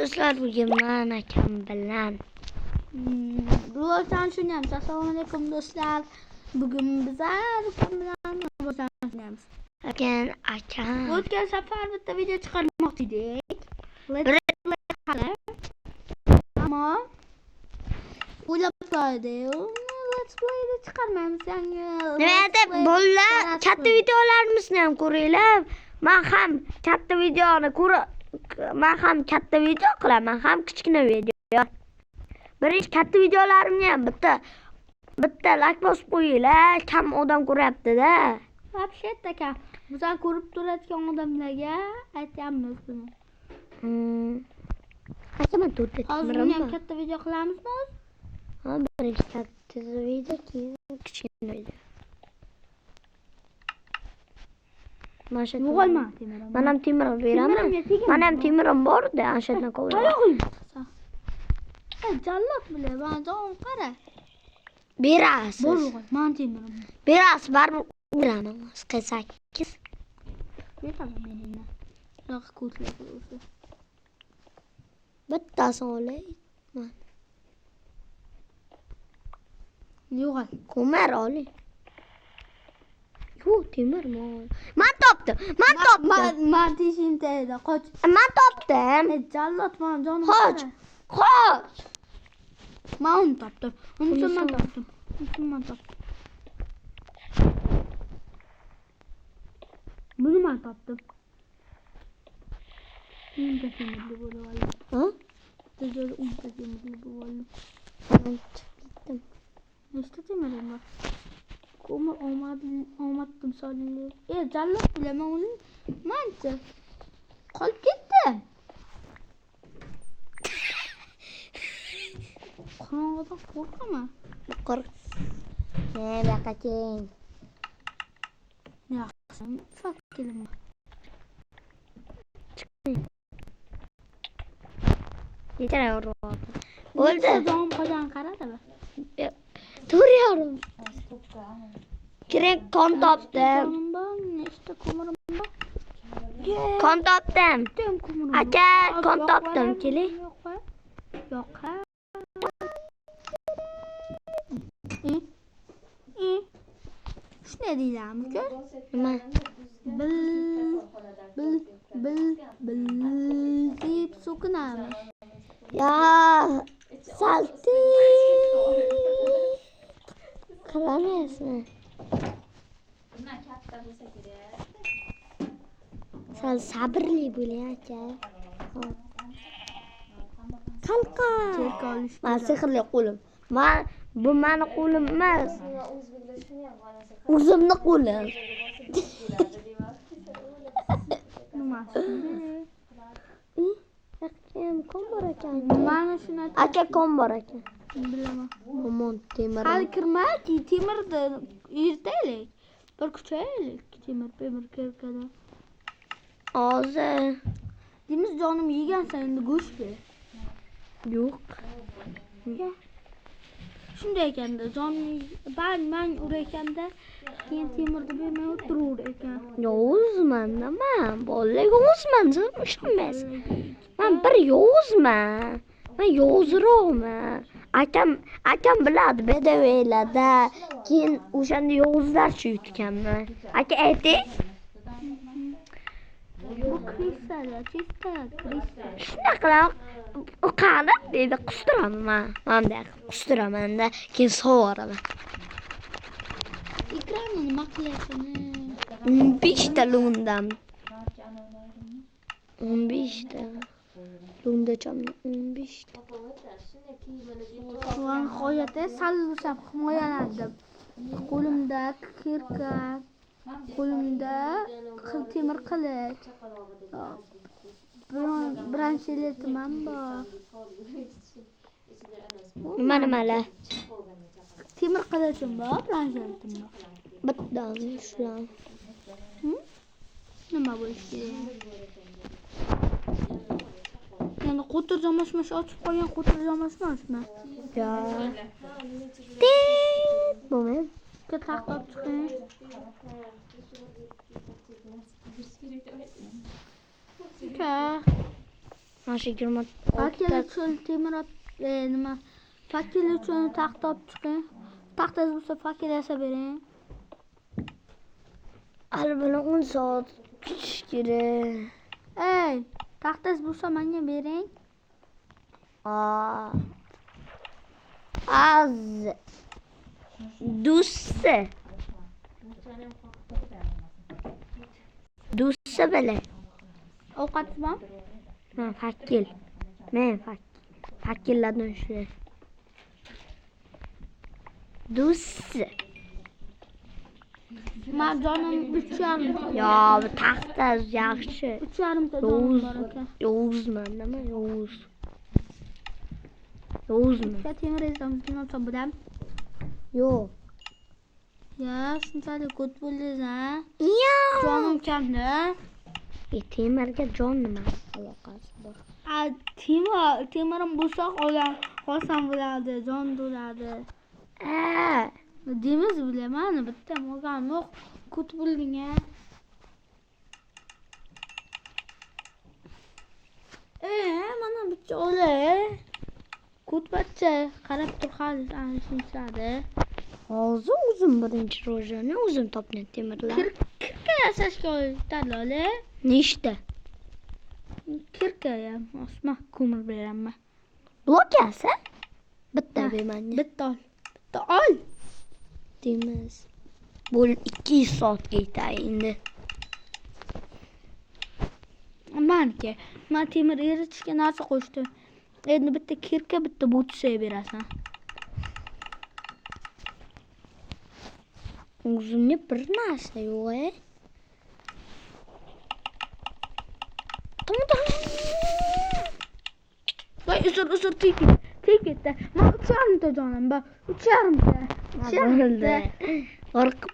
Do'stlar, bugun man akam bilan Rivojdan tushunamiz. Assalomu alaykum do'stlar. Bugun bizlar ukam bilan rivojdan tushunamiz. Akam akam. O'tgan safar bitta video chiqarmoqchi edik. Let's play hali. Ammo o'ylab qo'ydik. Let's play'da chiqarmaymiz yangi. Nima deb bolalar katta videolarimizni ham ko'ringlar. Men ham katta videoni ko'ra, men ham katta video qilaman, ham kichkina video. Birinchi katta videolarimni ham bitta like bosib qo'yinglar. Kam odam ko'ryapti-da. Вообще kam. Bizani ko'rib turadigan odamlarga aytyapmiz buni. Aka, men to'rtta Hozir temirim buni ham bor. katta video qilamizmi? Ha, birinchi katta video, keyin kichkina video. Mana shu Yo'qolma temirim. Men ham temirim beraman. Temirimga tegma. Men ham temirim bor-da, ana shu yerdan ko'raman. Oyog'ing. Jallod bilan mana jon qara. Berasiz. Bor o'g'il, man temirim. Berasiz, baribir uraman. 48. Beraman men endi. Yo'q, ko'tlar bo'lsa. Bittasini olay. Man. Yo'qol. Ko'mir oling. Yo'q, temir man topdim. Man topdim. Man teshintayda qoch. Man topdim. Jallod man jonim. Qoch. Qoch. Man uni topdim. Unisini man topdim. Unisini man topdim. Buni man topdim. O'nta temirli bo'lib oldim. Ha? Bitta joyda o'nta temirli bo'lib oldim. Man chiqib ketdim. Nechta temirim bor? Ko'mir omad timsolli. Jallod bilaman uni. Manchi qolib ketdim. Qorong'idan qo'rqaman. Qo'rq. Ne, bu yoqqa keling. Yaxshi, fakelim bor. Nechta uryapti? Bo'ldi. Nechta jon qolgan qaradimi? To'rt yarim. Kerak kon topdim. Jonim bor, nechta ko'mirim bor? Kon topdim. Bitta ham ko'mirim bor. Aka, kon Yo'q, topdim. yo'q, Keling. Yo'q, yo'q. Shunday deyilami uka? Nima? Bil bil bil bil deb so'kinamiz. Ya, salti. Qilamayapsizmi? Sal sabrli bo'ling aka. Qalqon. Cherka olish Man sehrli qo'lim. Man bu mani qo'lim emas. O'zimni qo'lim. Nimasi? Ham kon bor ekan. Mana shuni Aka, kon bor ekan. Bilaman. Yomon temir. Hali kirmaki, temirni eritaylik. Bir kuchaylik temir, temir kirkada. Hozir Deymiz jonim yegansan endi go'sht ber. Yo'q. Shunday ekanda jonim man urayotganda keyin temirni bermay o'tiraver ekan. Yovuzman-da man. Bolalar yovuzman, siz ishonmaysiz. Man bir yovuzman. Man yovuzroqman. Akam biladi bedavlarda. Keyin o'shanda yovuzlarcha yutganman. Aka ayting. Bu krissada, chista krissa. Shunaqa qilib qani deydi, qustiraman man. Mana bunday qilib qustiraman-da, keyin sovuraman. Ekranni nima qilyapsan? 15 ta lundam. 15 ta. Lundachamni 15 ta. Va nihoyatda sal ushlab himoyalandim. Qo'limda kirka, qo'limda temir qilich. Bransheletim ham bor. Nima nimalar? Temir qilichim bor, bransheletim bor. Bitta shular. Nima bo'lishi kerak? Endi qo'tir jo'mashmash ochib qolgan qo'tir jo'mashmashmi? Ya. Tit bo'lmaydi. Bitta taxt olib chiqing. Uka. Mana shu 20 Fakel uchun temir nima? Fakel uchun taxta olib chiqing. Taxtangiz bo'lsa fakel yasab bering. Hali buni 10 soat kutish kerak. Ey, taxtangiz bo'lsa menga bering. Aa. Az. Dusse. Dusse bile. Ovqatingiz bormi? Men fakel. Men fakel. Fakellardan shu. Dusse. Man jonim 3,5. Yo, bu taxta yaxshi. 3,5 ta jonim Yovuz. bor ekan. Yovuzman, nima yovuz. Yovuzmi? Bitta temir ezdan olsam bo'ladimi? Yo'q. Ya, shunchalik ko't bo'ldingiz, ha? Ya. Jonim kamda. Temirga jon nima aloqasi bor? A, temirim bo'lsa olsam bo'ladi, jon bo'ladi. A, Deymiz bilaman, bitta olganim yo'q. Ko't bo'lding, a? Mana bitta olay. Ko'tbachcha qarab tur hali ana shunchadi. Hozir o'zim birinchi rojani o'zim topgan temirlar. Kirka yasashga oladi ola. Nechta? Kirka ham osma ko'mir beraman. Blok yasa? Bitta bermanga. Bitta ol. Bitta ol. Deymiz. Bu 2 soatga yetadi endi. Manki, men temir eritishga narsa qo'shdim. Endi bitta kirka, bitta butsa berasan. O'zimga bir narsa yo'q. Voy, uzr, tek ketdi. Men 3,5 ta jonim bor. 3,5 ta. 3,5 ta. Qo'rqib.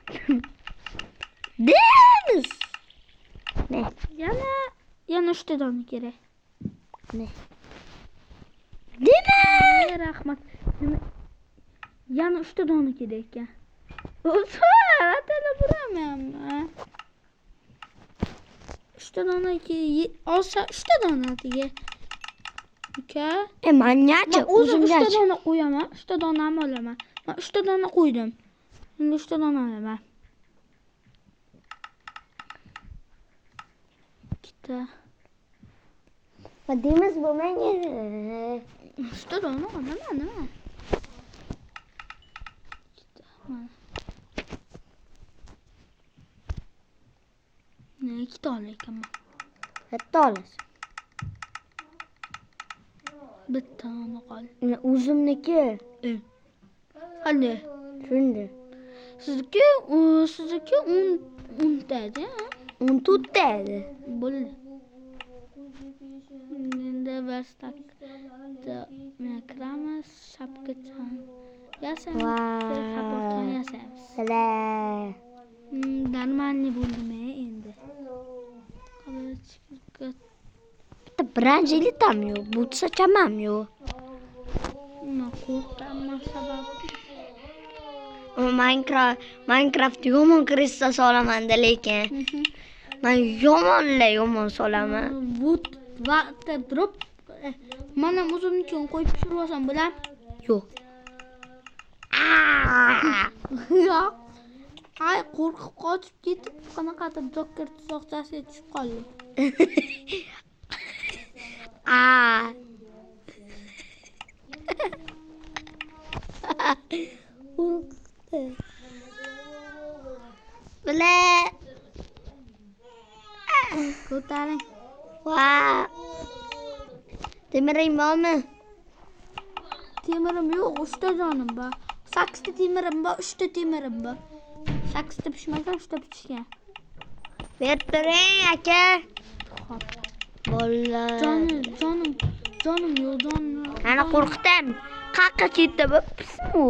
Deymiz. Ne? Yana 3 ta dona kerak. Ne? Deymiz. Rahmat. Yana 3 ta dona kerak ekan. Uzr, atala buramayapman. 3 ta dona olsa 3 ta dona diye. Uka. Mangachi, o'zim 3 ta o'zimgachi. dona qo'yaman, 3 ta donamni olaman. Men 3 ta dona qo'ydim. Endi 3 ta dona olaman. 2 ta. Deymiz bu menga. 3 ta dona olaman, nima? 2 ta. Mana. Ne, 2 ta olar ekanman. Bitta olasiz. Bitta dona qoldi. O'zimniki. Qanday? Shunday. Sizniki, sizniki 10 ta edi, ha? 14 ta edi. Bo'ldi. Endi verstakda kiramiz, shapkachan yasaymiz, xaportdan yasaymiz. Нормальный bo'ldimi endi? Bitta bronzelitam yo'q, butsa chamam yo'q. Qo'rqaman sabab. Minecraft yomon krista solaman-da lekin. Men yomon solaman. Vut vaqtda turib, mana o'zimnikini qo'yib pishirib olsam bo'ladimi? Yo'q. Yo'q. Ay, qo'rqib qochib ketib, qanaqadir Joker tuzoqchasiga tushib qoldim. Qo'rqdi. Bila. Ko'taring. Va. Temiring bormi? Temirim yo'q, 3 ta jonim bor. 8 ta temirim bor, 3 ta temirim bor. 8 ta pishmagan, 3 ta pishgan. Berib turing aka. Xo'p. Bolalar. Jonim yo'q, jonim yo'q. Ana qo'rqdim. Qayerga ketdi bu pismi u?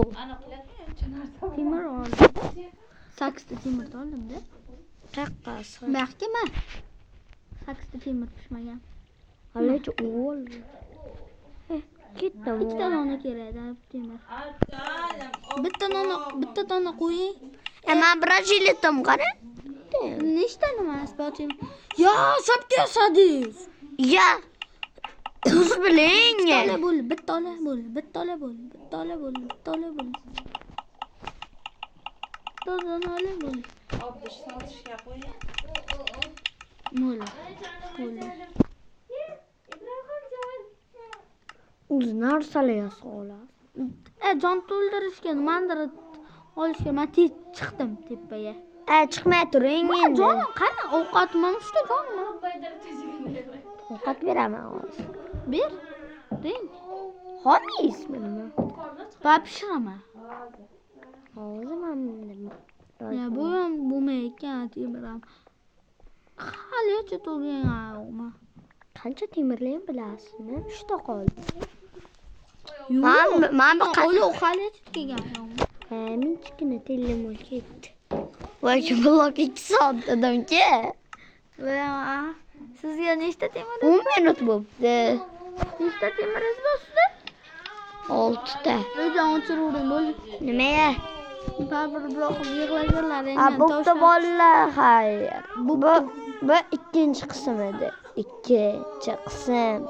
Temir oldim. 8 ta temirni oldim-da. Qayerqa? Buyoqqa 8 ta temir pishmagan. Halicha o'g'il. Ketdi bu. 2 ta dona kerak temir. Bitta dona qo'ying. Men bronzelitim qara. Nechta nimasi bor temir? Ya, shapka yasadingiz. Ya. O'zi biling. Bitta ola bo'ldi, bitta ola bo'ldi, bitta ola bo'ldi, bitta ola bo'ldi, bitta ola bo'ldi. Bitta ola bo'ldi. Obdish sovutishga qo'ying. Bo'ldi. Bo'ldi. O'zi narsalar yasa oladi. Jon to'ldirishga nimadir olishga men tez chiqdim tepaga. Chiqmay turing endi. Jonim qani ovqatim ham uchta jonim. Ovqat beraman hozir. Ber. Deng. Xomiyizmi nima? Va pishiraman. Hozir mana Ya bu ham bo'lmay ekan temir ham. Haligacha to'lgan yo'qmi? Qancha temirli bilasizmi? 3 ta qoldi. Yo'q. Man bu Uloq haligacha kelgan yo'qmi? Minchikina telefon ketdi. Voy, blok 2 soat dedimki. Va sizga nechta temir? 10 minut bo'pti. Nechta temiringiz bor sizda? 6 ta. O'zim o'chiravering bo'ldi. Nimaga? Baribir blokim yig'laganlar Ha, bo'pti bolalar, xayr. Bu ikkinchi qism edi. Ikkinchi qism.